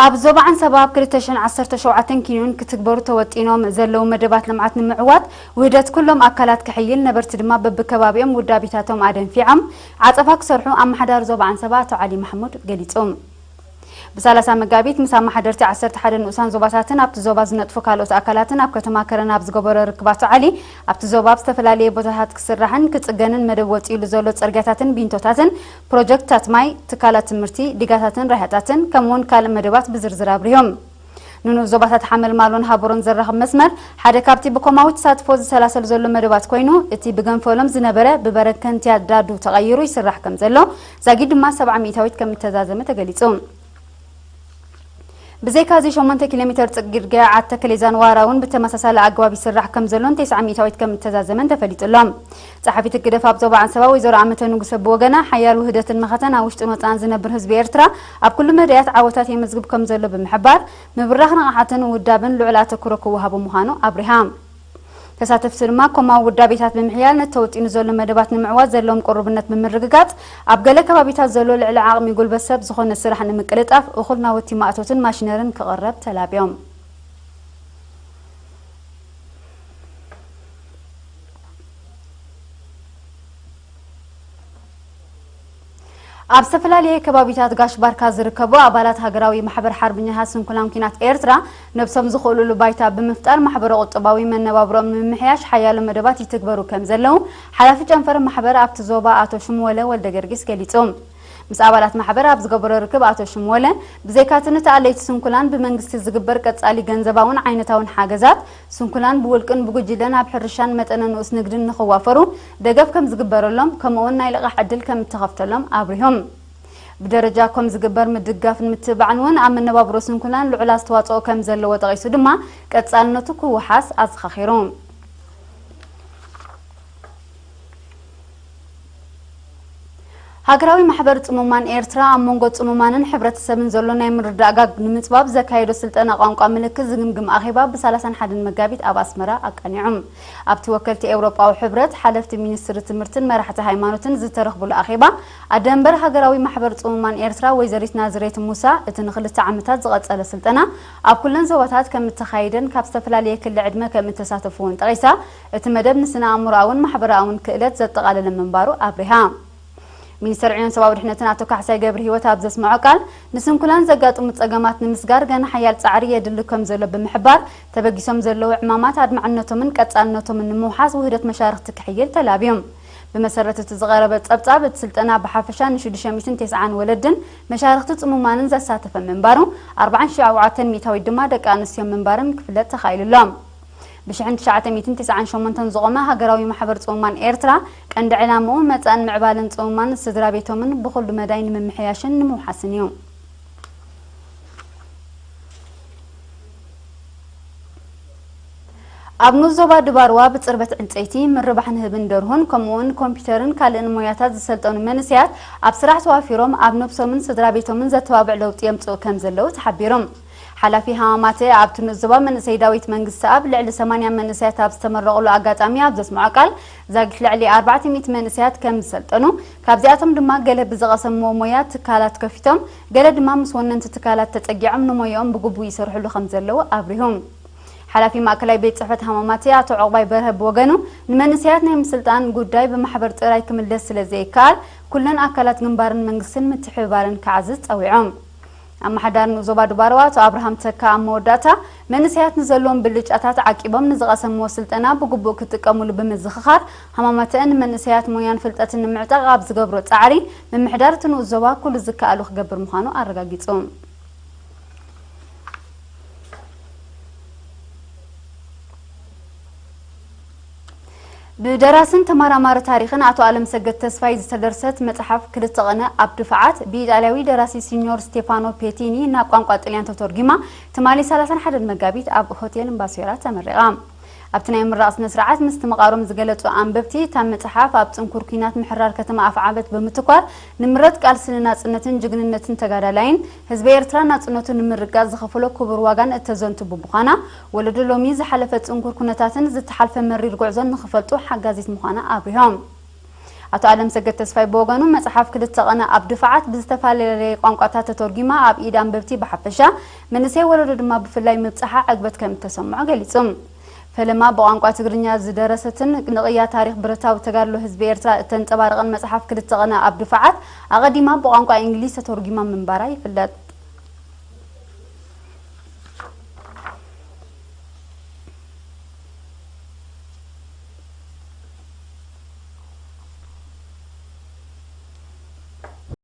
ኣብ ዞባ ዓንሰባ ኣብ ክልተ ሽሕን ዓሰርተ ሸውዓተን ኪንዮን ክትግበሩ ተወጢኖም ዘለዉ መደባት ልምዓት ንምዕዋት ውህደት ኩሎም ኣካላት ክሕይል፣ ነበርቲ ድማ በብከባቢኦም ውዳቢታቶም ኣደንፊዖም ዓጸፋ ክሰርሑ ኣመሓዳሪ ዞባ ዓንሰባ ኣቶ ዓሊ ማሕሙድ ገሊጹ። ብሰላሳ መጋቢት ምስ ኣመሓደርቲ ዓሰርተ ሓደ ንኡሳን ዞባታትን ኣብቲ ዞባ ዝነጥፉ ካልኦት ኣካላትን ኣብ ከተማ ከረን ኣብ ዝገበሮ ርክብ ኣቶ ዓሊ፣ ኣብቲ ዞባ ኣብ ዝተፈላለየ ቦታታት ክስራሕን ክጽገንን መደብ ወጺኡሉ ዘሎ ጽርግያታትን ቢንቶታትን፣ ፕሮጀክትታት ማይ፣ ትካላት ትምህርቲ፣ ዲጋታትን ራህያታትን፣ ከምኡውን ካልእ መደባት ብዝርዝር ኣብሪሆም። ንንኡስ ዞባታት ሓመልማሎን ሃበሮን ዘራኽብ መስመር ሓደ ካብቲ ብኮማዊ ተሳትፎ ዝሰላሰል ዘሎ መደባት ኮይኑ፣ እቲ ብገንፈሎም ዝነበረ ብበረከንትያ ዳዱ ተቐይሩ ይስራሕ ከም ዘሎ፣ ዛጊድ ድማ ሰብዓ ሚእታዊት ከም እተዛዘመ ተገሊጹ። ብዘይካ እዚ ሸሞንተ ኪሎ ሜተር ጽርግያ ዓዲ ተከሌዛን ዋራ እውን ብተመሳሳሊ ኣገባብ ይስራሕ ከም ዘሎን ተስዓ ሚእታዊት ከም እተዛዘመን ተፈሊጡ ኣሎ። ጸሓፊት ህግደፍ ኣብ ዞባ ዓንሰባ ወይዘሮ ኣመተ ንጉሰ ብወገና፣ ሓያል ውህደትን መኸተን ኣብ ውሽጥን ወጻእን ዝነብር ህዝቢ ኤርትራ ኣብ ኩሉ መዳያት ዓወታት የመዝግብ ከም ዘሎ ብምሕባር፣ ምብራኽ ንቕሓትን ውዳብን ልዑል ኣተኩሮ ክወሃቦ ምዃኑ ኣብሪሃ። ተሳተፍቲ ድማ ኮማዊ ውዳቤታት ብምሕያል ነቲ ተወጢኑ ዘሎ መደባት ንምዕዋት ዘለዎም ቅሩብነት ብምርግጋጽ፣ ኣብ ገለ ከባቢታት ዘሎ ልዕሊ ዓቕሚ ጉልበት ሰብ ዝኾነ ስራሕ ንምቅልጣፍ እኹል ናውቲ ማእቶትን ማሽነርን ክቕረብ ተላብዮም። ኣብ ዝተፈላለየ ከባቢታት ጋሽ ባርካ ዝርከቡ ኣባላት ሃገራዊ ማሕበር ሓርበኛታት ስንኩላን ኲናት ኤርትራ ነብሶም ዝኽእሉሉ ባይታ ብምፍጣር ማሕበረ ቁጠባዊ መነባብሮኦም ንምምሕያሽ ሓያሎ መደባት ይትግበሩ ከም ዘለዉ ሓላፊ ጨንፈር ማሕበር ኣብቲ ዞባ ኣቶ ሽምወለ ወልደገርጊስ ገሊጹ። ምስ ኣባላት ማሕበር ኣብ ዝገበሮ ርክብ ኣቶ ሽምወለ፣ ብዘይካ'ቲ ነቲ ኣለይቲ ስንኩላን ብመንግስቲ ዝግበር ቀጻሊ ገንዘባውን ዓይነታውን ሓገዛት፣ ስንኩላን ብውልቅን ብጉጅለን ኣብ ሕርሻን መጠነ ንኡስ ንግድን ንኽዋፈሩ ደገፍ ከም ዝግበረሎም፣ ከምኡ'ውን ናይ ልቓሕ ዕድል ከም እተኸፍተሎም ኣብሪሆም። ብደረጃ ኮም ዝግበር ምድጋፍን ምትብባዕን እውን ኣብ መነባብሮ ስንኩላን ልዑል ኣስተዋጽኦ ከም ዘለዎ ጠቒሱ ድማ ቀጻልነቱ ክወሓስ ኣዘኻኺሩ። ሃገራዊ ማሕበር ጽሙማን ኤርትራ ኣብ መንጎ ጽሙማንን ሕብረተሰብን ዘሎ ናይ ምርድዳእ ጋግ ንምጽባብ ዘካየዶ ስልጠና ቋንቋ ምልክት ዝግምግም ኣኼባ ብ ሰላሳን ሓደን መጋቢት ኣብ ኣስመራ ኣቃኒዑ። ኣብቲ ወከልቲ ኤውሮጳዊ ሕብረት፣ ሓለፍቲ ሚኒስትሪ ትምህርትን መራሕቲ ሃይማኖትን ዝተረኽብሉ ኣኼባ፣ ኣደ መንበር ሃገራዊ ማሕበር ጽሙማን ኤርትራ ወይዘሪት ናዝሬት ሙሳ፣ እቲ ንኽልተ ዓመታት ዝቐጸለ ስልጠና ኣብ ኩለን ዞባታት ከም እተኻየደን ካብ ዝተፈላለየ ክሊ ዕድመ ከም እተሳተፉ እውን ጠቒሳ፣ እቲ መደብ ንስነ ኣእምሮኣውን ማሕበራኣውን ክእለት ዘጠቓለለ ምንባሩ ኣብሪሃ። ሚኒስተር ዕዮን ሰብኣዊ ድሕነትን ኣቶ ካሕሳይ ገብረሂወት ኣብ ዘስምዖ ቃል፣ ንስንኩላን ዘጋጥሙ ጸገማት ንምስጋር ገና ሓያል ጻዕሪ የድሊ ከም ዘሎ ብምሕባር፣ ተበጊሶም ዘለዉ ዕማማት ኣድማዕነቶምን ቀጻልነቶምን ንምውሓስ ውህደት መሻርኽቲ ክሕይል ተላብዮም። ብመሰረት እቲ ዝቐረበ ጸብጻብ፣ እቲ ስልጠና ብሓፈሻ ንሽዱሽተ ሚእትን ተስዓን ወለድን መሻርኽቲ ጽሙማንን ዘሳተፈ ምንባሩ፣ ኣርባዓን ሸውዓተን ሚእታዊት ድማ ደቂ ኣንስትዮ ምንባረን ክፍለጥ ተኻኢሉ ኣሎ። ብሽሕን ትሽዓተ ሚእትን ተስዓን ሸሞንተን ዝቖመ ሃገራዊ ማሕበር ጽሙማን ኤርትራ፣ ቀንዲ ዕላምኡ መጻእን ምዕባለን ጽሙማን ስድራ ቤቶምን ብኹሉ መዳይ ንምምሕያሽን ንምውሓስን እዩ። ኣብ ንኡስ ዞባ ድባርዋ ብጽርበት ዕንጸይቲ፣ ምርባሕ ንህብን ደርሁን፣ ከምኡ'ውን ኮምፒውተርን ካልእን ሞያታት ዝሰልጠኑ መንእሰያት ኣብ ስራሕ ተዋፊሮም ኣብ ነብሶምን ስድራ ቤቶምን ዘተባብዕ ለውጢ የምጽኡ ከም ዘለዉ ተሓቢሩ። ሓላፊ ሃማማተ ኣብቲ ንኡስ ዞባ መንእሰይ ዳዊት መንግስተኣብ፣ ልዕሊ ሰማንያ መንእሰያት ኣብ ዝተመረቑሉ ኣጋጣሚ ኣብ ዘስምዖ ቃል፣ ዛጊት ልዕሊ ኣርባዕተ ሚእቲ መንእሰያት ከም ዝሰልጠኑ፣ ካብዚኣቶም ድማ ገለ ብዝቐሰምዎ ሞያ ትካላት ከፊቶም፣ ገለ ድማ ምስ ወነንቲ ትካላት ተጸጊዖም ንሞያኦም ብግቡእ ይሰርሕሉ ከም ዘለዉ ኣብሪሁ። ሓላፊ ማእከላይ ቤት ጽሕፈት ሃማማተ ኣቶ ዑቕባይ በርሀ ብወገኑ፣ ንመንእሰያት ናይ ምስልጣን ጉዳይ ብማሕበር ጥራይ ክምለስ ስለ ዘይከኣል፣ ኩለን ኣካላት ግንባርን መንግስትን ምትሕብባርን ክዓዝዝ ጸዊዖም። ኣመሓዳሪ ንኡስ ዞባ ድባርዋ ኣቶ ኣብርሃም ተካ ኣብ መወዳእታ፣ መንእሰያት ንዘለዎም ብልጫታት ዓቂቦም ንዝቐሰምዎ ስልጠና ብግቡእ ክጥቀሙሉ ብምዝኽኻር፣ ሃማማተ ንመንእሰያት ሞያን ፍልጠትን ንምዕጣቕ ኣብ ዝገብሮ ጻዕሪ፣ ምምሕዳር እቲ ንኡስ ዞባ ኩሉ ዝከኣሎ ክገብር ምዃኑ ኣረጋጊጹ። ብደራስን ተመራማሪ ታሪኽን ኣቶ ኣለምሰገድ ተስፋይ ዝተደርሰት መጽሓፍ ክልተ ቅነ ኣብ ድፋዓት ብኢጣልያዊ ደራሲ ሲኞር ስቴፋኖ ፔቲኒ ናብ ቋንቋ ጥልያን ተተርጒማ ትማሊ ሰላሳን ሓደን መጋቢት ኣብ ሆቴል እምባሴራ ተመሪቓ። ኣብቲ ናይ ምርቓ ስነ ስርዓት ምስትምቓሮም ዝገለጹ ኣንበብቲ፣ እታ መጽሓፍ ኣብ ጽንኩር ኲናት ምሕራር ከተማ ኣፍዓበት ብምትኳር ንምረት ቃልሲ ንናጽነትን ጅግንነትን ተጋዳላይን ህዝቢ ኤርትራ ናጽነቱ ንምርግጋጽ ዝኸፈሎ ክቡር ዋጋን እተዘንቱ ብምዃና፣ ወለዶ ሎሚ ዝሓለፈ ጽንኩር ኩነታትን ዝተሓልፈ መሪር ጉዕዞን ንኽፈልጡ ሓጋዚት ምዃና ኣብሪሆም። ኣቶ ኣለም ሰገድ ተስፋይ ብወገኑ፣ መጽሓፍ ክልተ ቐነ ኣብ ድፋዓት ብዝተፈላለየ ቋንቋታት ተተርጒማ ኣብ ኢድ ኣንበብቲ ብሓፈሻ፣ መንእሰይ ወለዶ ድማ ብፍላይ ምብጻሓ ዕግበት ከም እተሰምዖ ገሊጹ። ፈለማ ብቋንቋ ትግርኛ ዝደረሰትን ንቕያ ታሪኽ ብረታዊ ተጋድሎ ህዝቢ ኤርትራ እተንጸባረቐን መጽሓፍ ክልተ ቐነ ኣብ ድፋዓት፣ ኣቐዲማ ብቋንቋ እንግሊዝ ተተርጒማ ምንባራ ይፍለጥ።